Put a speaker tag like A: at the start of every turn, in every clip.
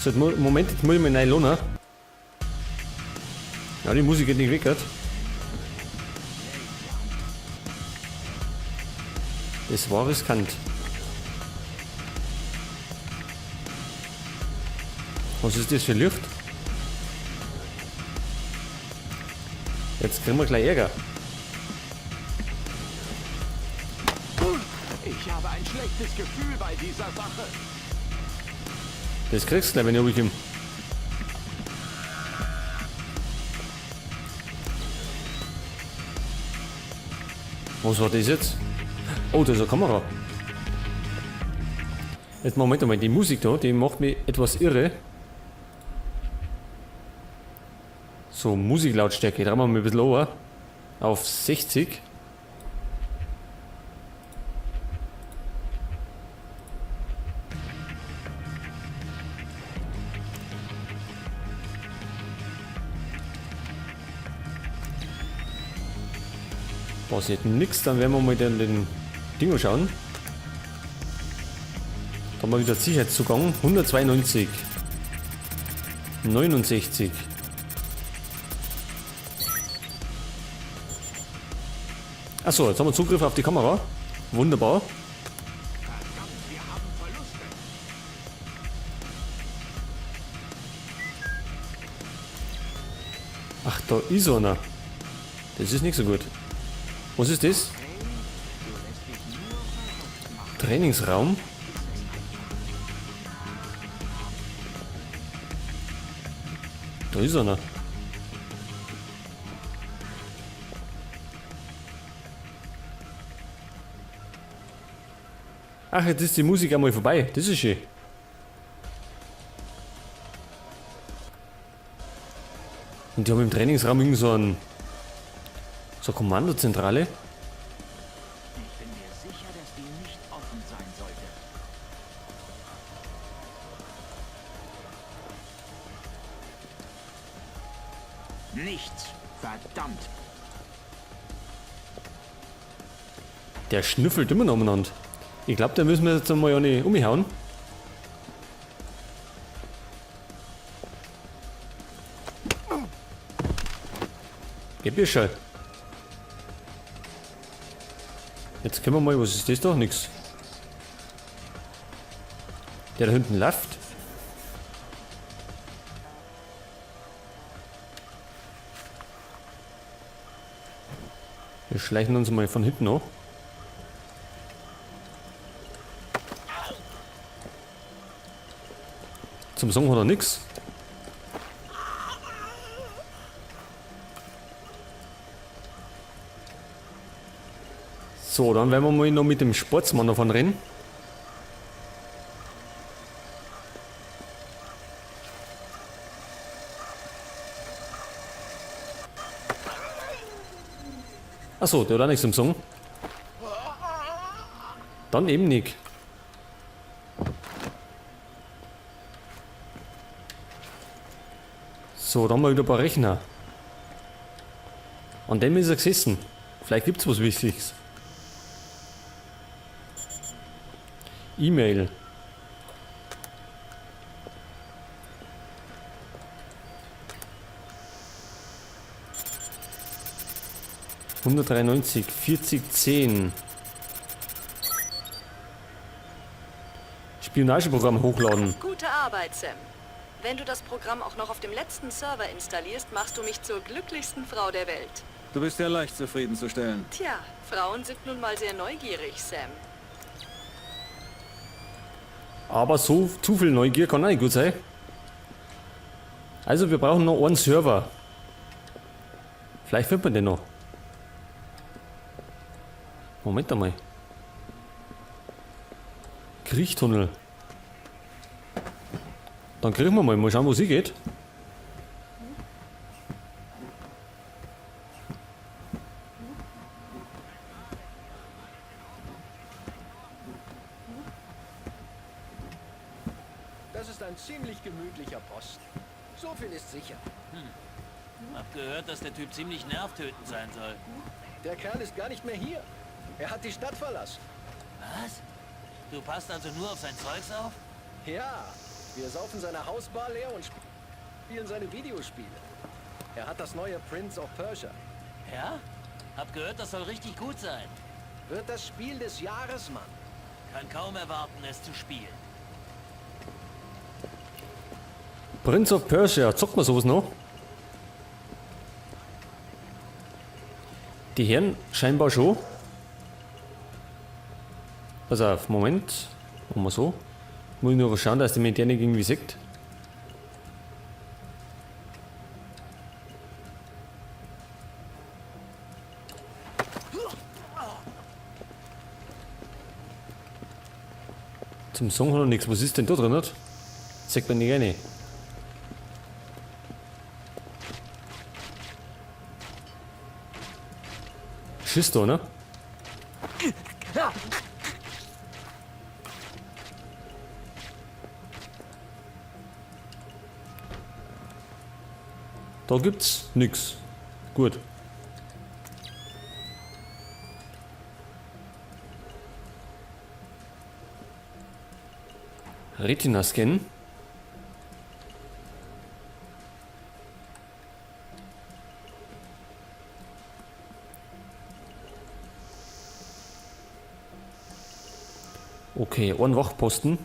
A: So, Moment, jetzt muss ich mal reinlohnen. Ja, die Musik geht nicht weg, grad. Das war riskant. Was ist das für Licht? Jetzt kriegen wir gleich Ärger.
B: Ich habe ein schlechtes Gefühl bei dieser Sache.
A: Das kriegst du gleich, wenn ich runterkomme. Was war das jetzt? Oh, da ist eine Kamera. Jetzt Moment mal, die Musik da, die macht mich etwas irre. So, Musiklautstärke, drehen wir mal ein bisschen runter. Auf 60. Passiert nix, dann werden wir mal den Ding schauen. Da haben wir wieder Sicherheitszugang. 192. 69. Achso, jetzt haben wir Zugriff auf die Kamera. Wunderbar.
B: Verdammt, wir haben Verluste.
A: Ach, da ist einer. Das ist nicht so gut. Was ist das? Trainingsraum. Da ist einer. Ach, jetzt ist die Musik einmal vorbei. Das ist schön. Und die haben im Trainingsraum irgend so ein, so eine Kommandozentrale.
C: Ich bin mir sicher, dass die nicht offen sein sollte. Nichts. Verdammt.
A: Der schnüffelt immer noch umeinander. Ich glaub, da müssen wir jetzt einmal eine umhauen. Gib mir schon. Jetzt können wir mal, was ist das da? Nix. Der da hinten läuft. Wir schleichen uns mal von hinten an. Zum Song hat er nix. So, dann werden wir mal noch mit dem Sportsmann davon rennen. Achso, der hat auch nichts zum Song. Dann eben nicht. So, dann mal wieder ein paar Rechner. An dem ist er gesessen. Vielleicht gibt's was Wichtiges. E-Mail. 193, 40, 10. Spionageprogramm hochladen.
D: Gute Arbeit, Sam. Wenn du das Programm auch noch auf dem letzten Server installierst, machst du mich zur glücklichsten Frau der Welt.
E: Du bist ja leicht zufriedenzustellen.
D: Tja, Frauen sind nun mal sehr neugierig, Sam.
A: Aber so zu viel Neugier kann auch nicht gut sein. Also wir brauchen noch einen Server. Vielleicht findet man den noch. Moment einmal. Kriechtunnel. Dann kriechen wir mal. Mal schauen, wo sie geht.
F: Das ist ein ziemlich gemütlicher Posten. So viel ist sicher.
C: Hab gehört, dass der Typ ziemlich nervtötend sein soll.
F: Der Kerl ist gar nicht mehr hier. Er hat die Stadt verlassen.
C: Was? Du passt also nur auf sein Zeugs auf?
F: Ja, Wir saufen seine Hausbar leer und spielen seine Videospiele. Er hat das neue Prince of Persia.
G: Ja? Hab gehört, das soll richtig gut sein.
F: Wird das Spiel des Jahres, Mann.
G: Kann kaum erwarten, es zu spielen.
A: Prince of Persia, zockt man sowas noch? Die Herren scheinbar schon. Pass auf, Moment. Machen wir so. Muss ich nur schauen, dass die mich der nicht irgendwie sieht. Zum Song hat er nichts. Was ist denn da drin? Nicht? Sagt man nicht rein. Schiss da, ne? Da gibt's nix. Gut. Retina-Scan. Okay, einen Wachposten.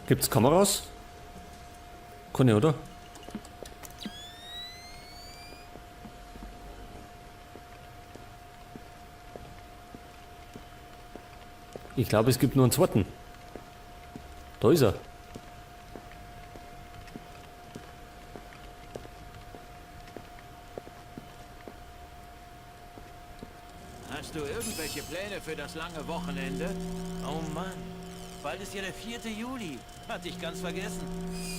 A: Gibt's Kameras? Keine, oder? Ich glaube, es gibt nur einen zweiten. Da ist er.
C: Hast du irgendwelche Pläne für das lange Wochenende?
G: Oh Mann, bald ist ja der 4. Juli. Hatte ich ganz vergessen.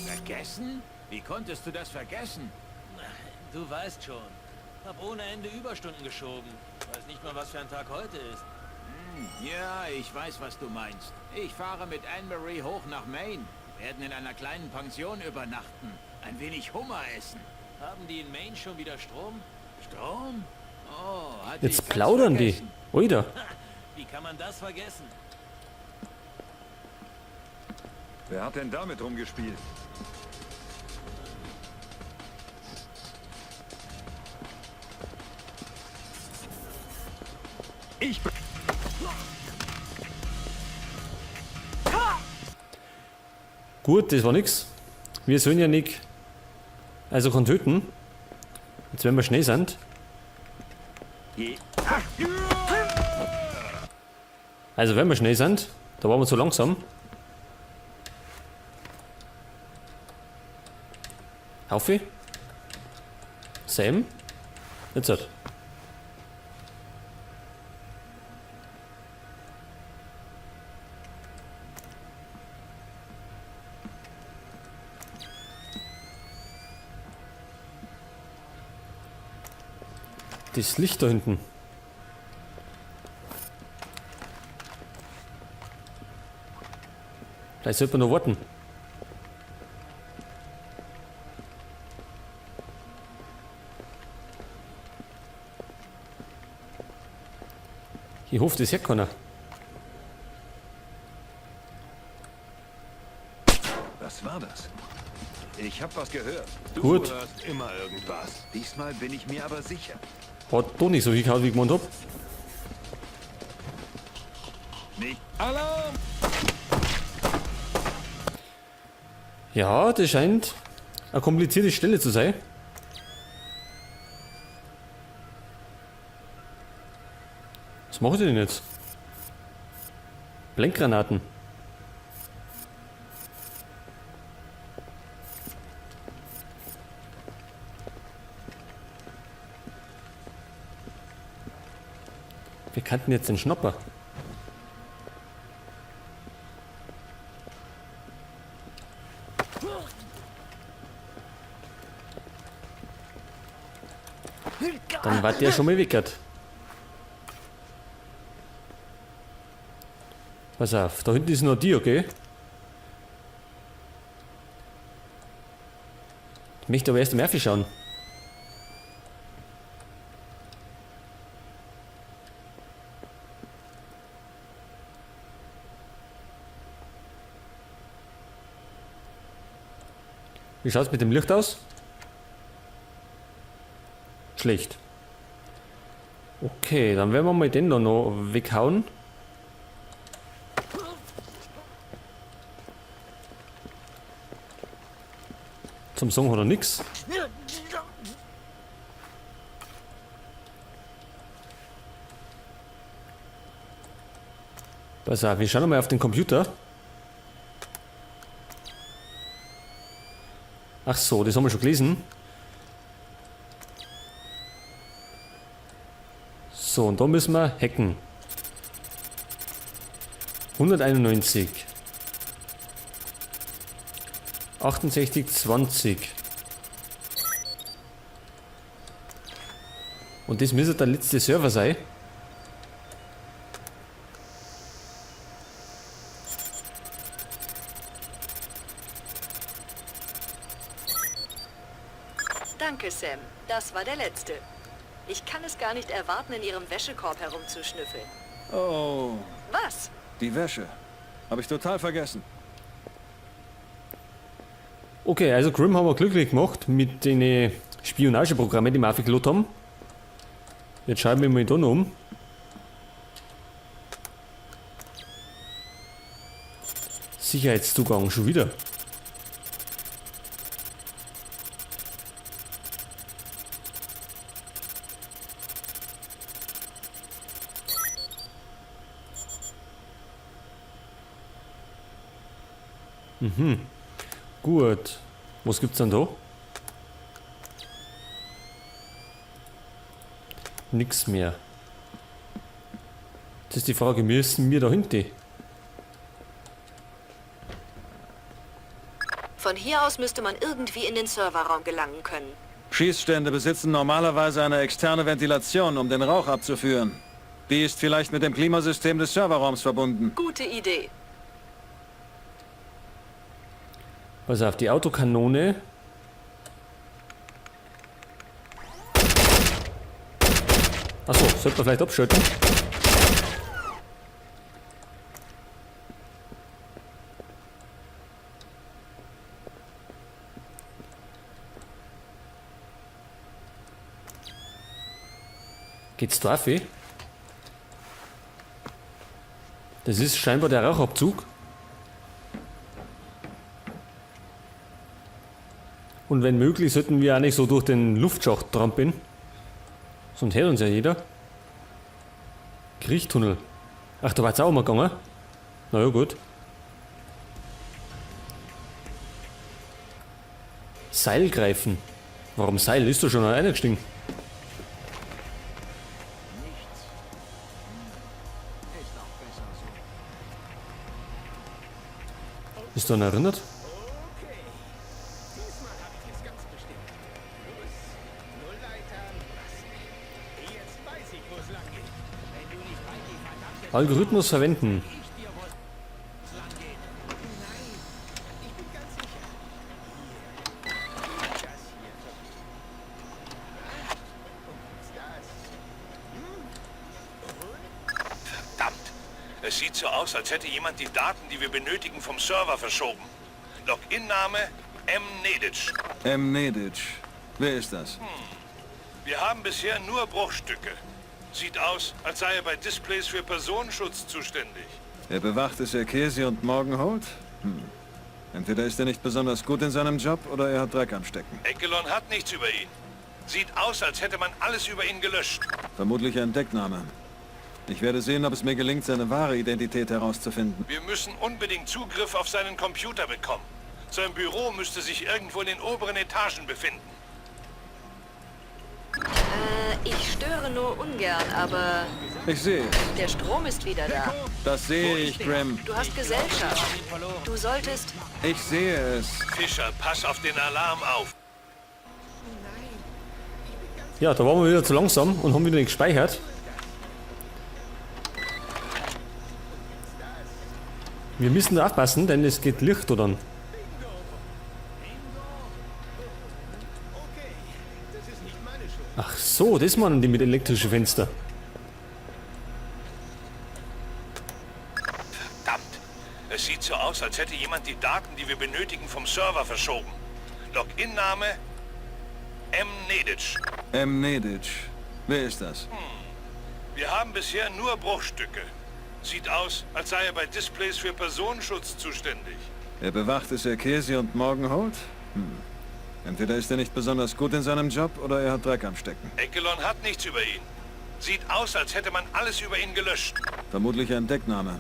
C: Vergessen? Wie konntest du das vergessen?
G: Du weißt schon. Hab ohne Ende Überstunden geschoben. Weiß nicht mal, was für ein Tag heute ist.
C: Ja, ich weiß, was du meinst. Ich fahre mit Anne-Marie hoch nach Maine. Werden in einer kleinen Pension übernachten. Ein wenig Hummer essen.
G: Haben die in Maine schon wieder Strom?
C: Strom? Oh, hatte ich
A: Jetzt
C: ganz
A: plaudern die.
C: vergessen.
A: Oida.
G: Wie kann man das vergessen?
E: Wer hat denn damit rumgespielt? Ich
A: Gut, das war nix. Wir sollen ja nicht. Also kann töten. Jetzt wenn wir schnell sind. Also wenn wir schnell sind, da waren wir zu langsam. Haufe. Sam. Jetzt halt. Das Licht da hinten. Vielleicht sollte man noch warten. Ich hoffe, das hört keiner.
E: Was war das? Ich hab was gehört.
B: Du
A: Gut.
B: hörst immer irgendwas.
E: Diesmal bin ich mir aber sicher.
A: Hat doch nicht so hingehauen, wie ich gemeint hab.
E: Nicht Alarm!
A: Ja, das scheint eine komplizierte Stelle zu sein. Was mache ich denn jetzt? Blendgranaten. Wir kannten jetzt den Schnapper. Dann war der schon mal weggehört. Pass auf, da hinten ist noch die, okay? Ich möchte aber erst im Erfi schauen. Wie schaut's mit dem Licht aus? Schlecht. Okay, dann werden wir mal den da noch weghauen. Zum Song hat er nix. Pass auf, wir schauen mal auf den Computer. Ach so, das haben wir schon gelesen. So, und da müssen wir hacken. 191. 68, 20. Und das müsste der letzte Server sein.
D: Danke, Sam. Das war der letzte. Ich kann es gar nicht erwarten, in Ihrem Wäschekorb herumzuschnüffeln.
E: Oh,
D: Was?
E: die Wäsche. Habe ich total vergessen.
A: Okay, also Grim haben wir glücklich gemacht mit den Spionageprogrammen, die wir aufgeladen haben. Jetzt schauen wir mal da noch um. Sicherheitszugang schon wieder. Mhm. Gut. Was gibt's denn da? Nix mehr. Das ist die Frage, müssen wir da hinten?
D: Von hier aus müsste man irgendwie in den Serverraum gelangen können.
E: Schießstände besitzen normalerweise eine externe Ventilation, um den Rauch abzuführen. Die ist vielleicht mit dem Klimasystem des Serverraums verbunden.
D: Gute Idee.
A: Pass auf, die Autokanone. Achso, sollte man vielleicht abschalten. Geht's drauf, eh? Das ist scheinbar der Rauchabzug. Und wenn möglich, sollten wir auch nicht so durch den Luftschacht trampeln. Sonst hört uns ja jeder. Kriechtunnel. Ach, da war's auch mal gegangen. Na ja, gut. Seil greifen. Warum Seil? Ist doch schon eingestiegen.
C: Nichts. Ist auch besser so.
A: Ist da einer erinnert?
B: Okay. Diesmal habe ich es ganz bestimmt. Los, Nullleitern, was? Jetzt weiß ich, wo es lang geht.
C: Wenn du nicht bald die verdammte
A: Algorithmus verwenden.
C: ich dir, wo es lang geht.
B: Nein, ich bin ganz sicher. Hier. Das hier. Und das.
H: Verdammt! Es sieht so aus, als hätte jemand die Daten, die wir benötigen, vom Server verschoben. Login-Name M. Nedic.
E: M. Nedic. Wer ist das?
H: Wir haben bisher nur Bruchstücke. Sieht aus, als sei er bei Displays für Personenschutz zuständig.
E: Er bewacht es Erkesi und Morgenholt? Hm. Entweder ist er nicht besonders gut in seinem Job oder er hat Dreck am Stecken.
H: Echelon hat nichts über ihn. Sieht aus, als hätte man alles über ihn gelöscht.
E: Vermutlich ein Deckname. Ich werde sehen, ob es mir gelingt, seine wahre Identität herauszufinden.
H: Wir müssen unbedingt Zugriff auf seinen Computer bekommen. Sein Büro müsste sich irgendwo in den oberen Etagen befinden.
D: Ich störe nur ungern, aber
E: Ich sehe es.
D: der Strom ist wieder da.
E: Das sehe ich, Grim.
D: Du hast Gesellschaft. Du solltest...
E: Ich sehe es.
H: Fischer, pass auf den Alarm auf.
A: Ja, da waren wir wieder zu langsam und haben wieder nicht gespeichert. Wir müssen da aufpassen, denn es geht Licht oder?
B: Okay, das ist nicht meine Schuld.
A: Ach so, das meinen die mit elektrischen Fenster.
H: Verdammt! Es sieht so aus, als hätte jemand die Daten, die wir benötigen, vom Server verschoben. Login-Name M. Nedic.
E: M. Nedic. Wer ist das?
H: Wir haben bisher nur Bruchstücke. Sieht aus, als sei er bei Displays für Personenschutz zuständig.
E: Er bewacht es Erkesi und Morgenhold? Entweder ist er nicht besonders gut in seinem Job oder er hat Dreck am Stecken.
H: Echelon hat nichts über ihn. Sieht aus, als hätte man alles über ihn gelöscht.
E: Vermutlich ein Deckname.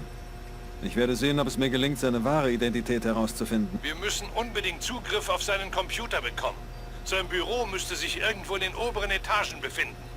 E: Ich werde sehen, ob es mir gelingt, seine wahre Identität herauszufinden.
H: Wir müssen unbedingt Zugriff auf seinen Computer bekommen. Sein Büro müsste sich irgendwo in den oberen Etagen befinden.